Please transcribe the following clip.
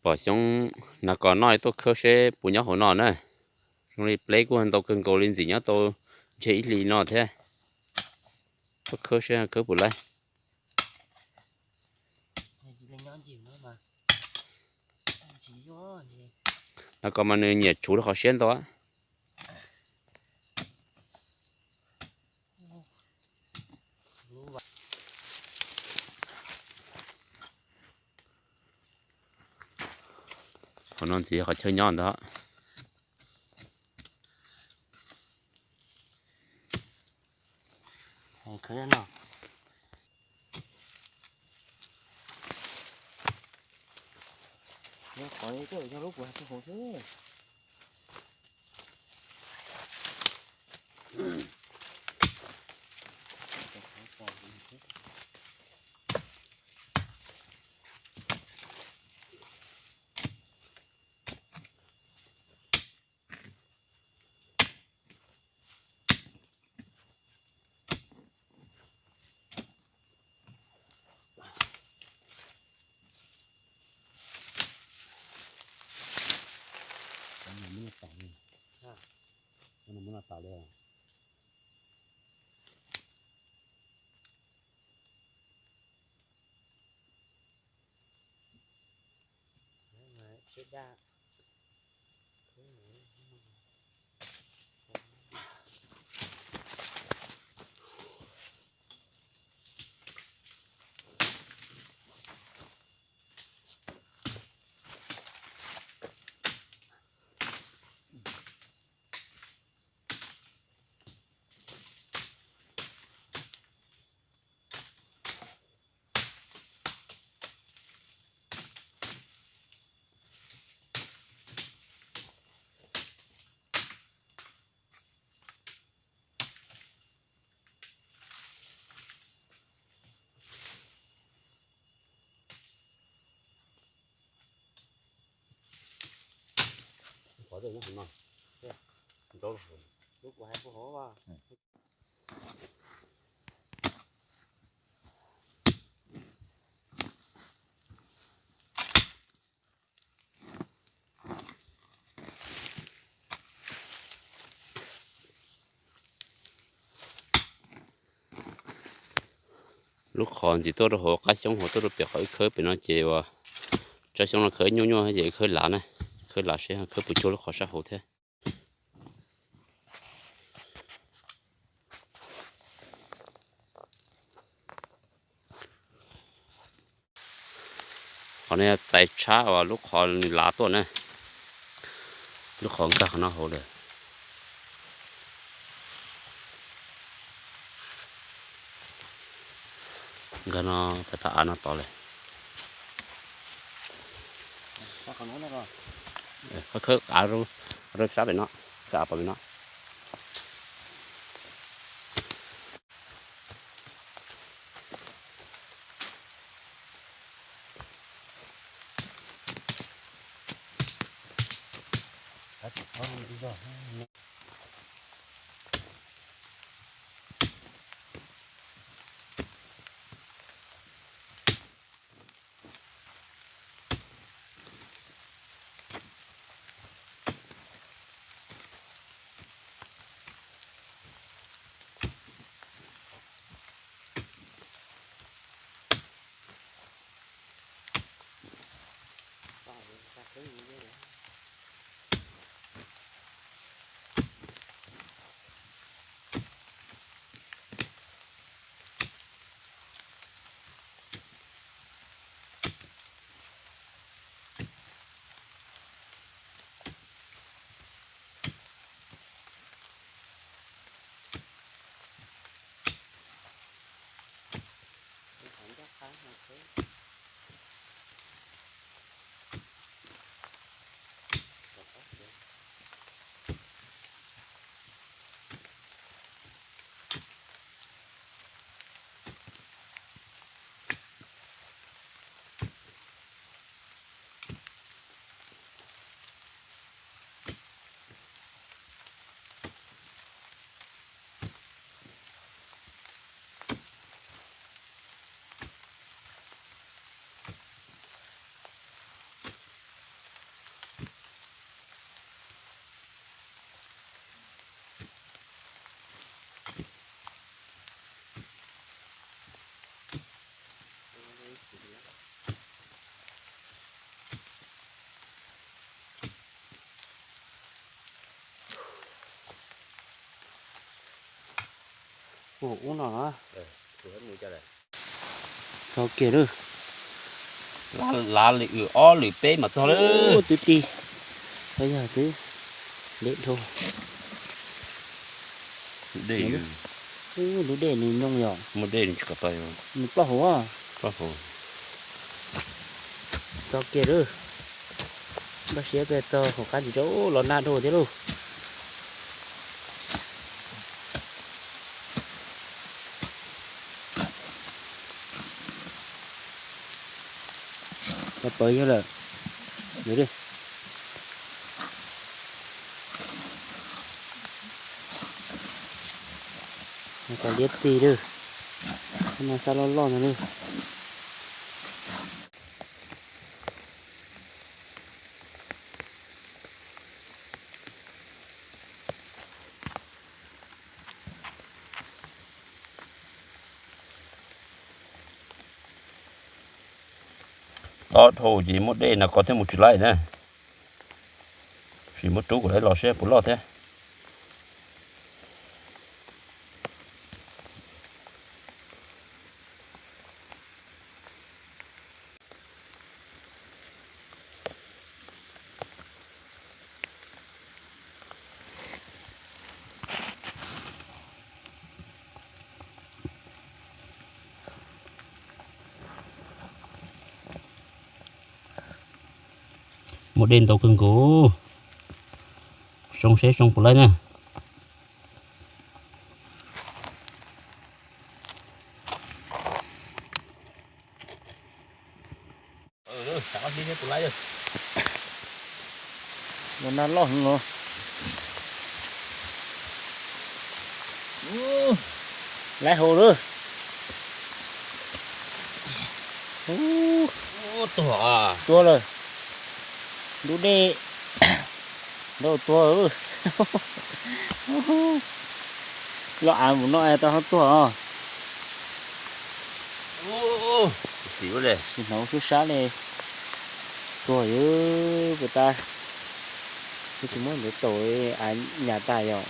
Pom xyoob nas kos noj tuaj khawb seb puas nyob hauv no na. Zoo li pleb kuj ntau kawg nkaus li, ntxim nyob tau ntshe ib hlis no thiab. Tuaj khawb seb khawb puas laib. Nas kos mas nws nyiam tshuv rau qhov siab ntau. Qhov no ntxiv qhov chaw nyob ntag. Lub qhov ntxiv tuaj rau hauv qab xyoob hauv tuaj rau pem qhov wb khawb pem no ces uas tsob xyoob no khawb nyuaj nyuaj ces khawb lav na, khawb lav seb khawb puas cuag lub qhov sab hauv thiab. Qhov no yog txais tshab uas lub qhov nws lav tuaj na, lub qhov nkag qhov no hauv lawm. Nkag no pem phab av no tod lawm. Khawb av rau sab pem no, khawb av pem no. Ub no, txog kiag lawm. Lav lwm ob lwm peb mas txog lawm. Twb tig, yog twb deb dhau. Lub dej nws nyooj yog muaj dej nws tsis kom tau, nws ploj hauv. Txog kiag lawm. Npaj siab peb txog hauv qab ntsis rau los nag dhau thiab lauj. Pawv yog lawm. Cov liab txi lawm. No xa loj loj no lawm. Tob dhau ces muaj dej no kov thiaj mus tsis laij na. Sim muab rub kom lawv los seb puas loj thiab. Muaj dej ntau kawg nkaus. Soo seb soo puas laij na. Ua nag loj heev los. Laij hauv lawm. Tuag lawm. Lub dej ntau tuag. Loj av mus no es tau ho tuag os. Tsis hnov sub sab li. Tuag yog puas tas. Tsis muab ntawd tau, av nyas tas yog.